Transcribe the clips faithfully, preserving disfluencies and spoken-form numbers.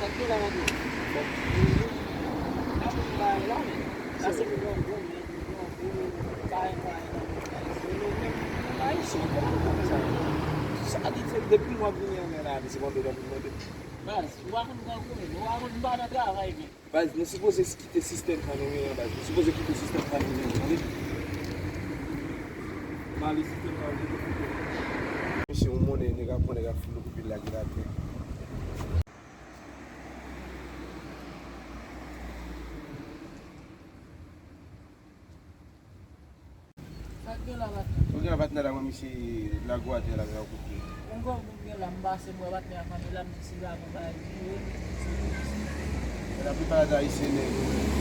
Sa k gen la, Mateo? Bon. N ap yon bagay la, men. Sa se pou yon gwo men, pou yon gwo bagay, bagay nan men. Ayisyen, nou menm, nou pa Ayisyen, nou pa konn sa. Sa di se depi m ap vini anlè la, se mande w ap mande. Baz, ou pa konn pran gwo men, ou pa konn, m pa nan travay, men. Baz, nou sipoze kite sistèm sa nou ye an, baz. Nou sipoze kite sistèm sa nou ye an, tande? Male sistèm sa nou ye. Mesye, yon monnen, nèg ap pran, nèg ap fout lòt kote lage l atè. Sa k gen la, patnè? Ou gen patnè la, mwen, misye lago atè la, la koupe. Yon gwo moun gen la, m pase, m wè patnè a kanpe la, m di se lago bagay li ye. Men laplipa de Ayisyen nèg,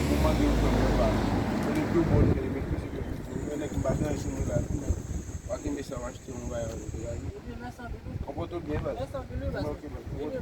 ou mande yo fè mwen pa. Yo de pi bon nèg, yo met plis ke pi bon. Yon nèg m pa gen anyen sou mwen la, tou, men w a kenbe sa, w achte yon bagay, yon bagay. Epi, mèsi anpil, wi. Konpòte w byen, baz. Mèsi anpil, wi, baz. Ok, baz. Epi,